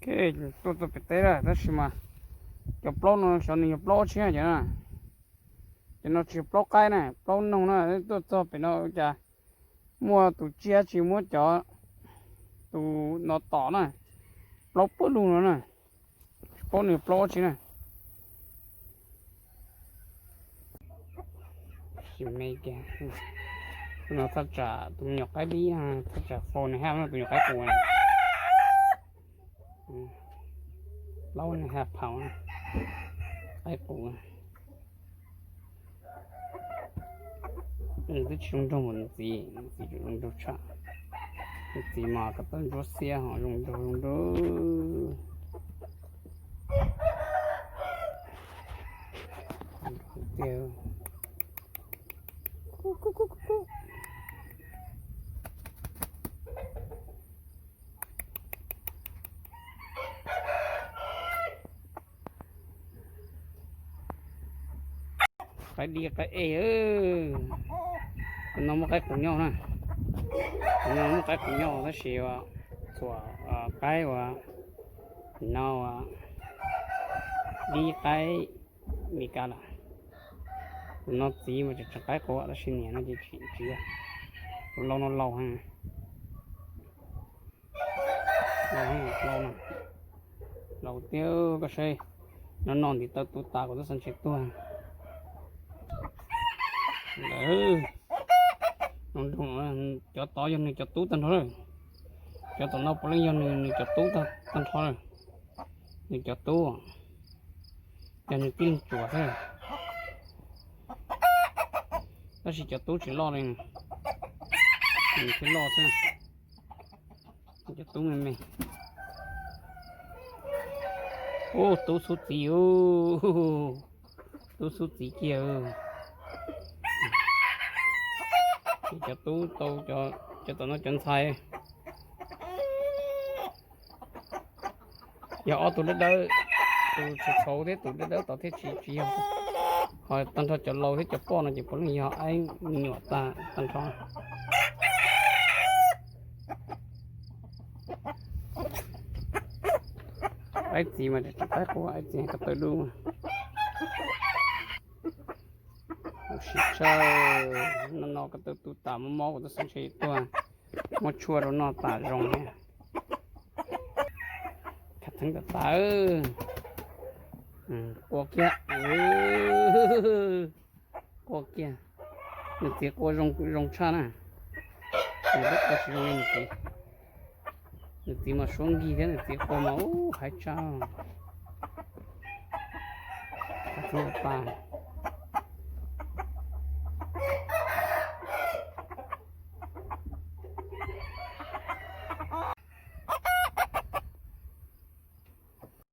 Tuaj txog pem teb lawm tab sis mas cov plaub no xyov nws yog plaub dab tsi na cov no. Cov no tsis yog plaub qaib na, plaub noog na. Tuaj txog pem no cas muaj tus tsiaj tsis muab cov, tus no tom na, plaub pawg lug no na. Tsis paub nws yog plaub dab tsi na. Tus no thaj tsam tus me nyuam qaib dib, thaj tsam faus nws haj no, tus nyuam qaib qus na. Plaub nws haj phaus, qaib qus. Nws twb tsis zoo nraug npaum nws txiv, nws txiv tseem zoo nraug tshaj. Nws txiv mas ko taw ntsuab xiab ho zoo nraug zoo nraug. Qaib dib qaib ej. Tus no muaj qaib qus nyob na. Tus no muaj qaib qus nyob tab sis txhuam qaib uas no dib qaib Mes Kas lawm. Tus no txiv mas tseem tshuav qaib qus tab sis niam no ces tsis, tsis yog. Tus laus no laus heev. Laus heev, laus no, laus tiag. Koj saib, no no ntiv taw tu tas kuv twb xav ntshe tuag. Ntawd, cov tod yog nws cov tub tag nrho lawm. Cov tom no puav leej yog nws, nws cov tub tag nrho lawm. Nws cov tub, yog nws tib leeg tsuas xwb. Tab sis cov tub tsis loj li, nws thiaj loj xwb. Cov tub me me. Ub, tub xub txiv, tub xub txiv kiag. Ces cov tub tau, cov tom no cov ntxhais. Yog ob tug dawb dawb, tus txhaum txhaum thiab tus dawb dawb tod thiab tsis, tsis yog. Ho tag nrho cov laus thiab cov poj no ces puav leej yog aib me nyuam tag, tag nrho. Aib txiv mas tseem qaib qus, aib txiv ko taw dub. Sim tshawj, no no ko taw tu tas mob mob kuv twb xav ntshe tuag, muab tshuaj rau noj tas zoo thiab. Khav theeb tas tas. Qua kiag, qua kiag. Nws txiv qua zoo, zoo tshaj na. Nws txiv qua tsis zoo li nws txiv. Nws txiv mas suab nkig thiab, nws txiv qua mas ub haib tshaj. Khav theeb tas tas.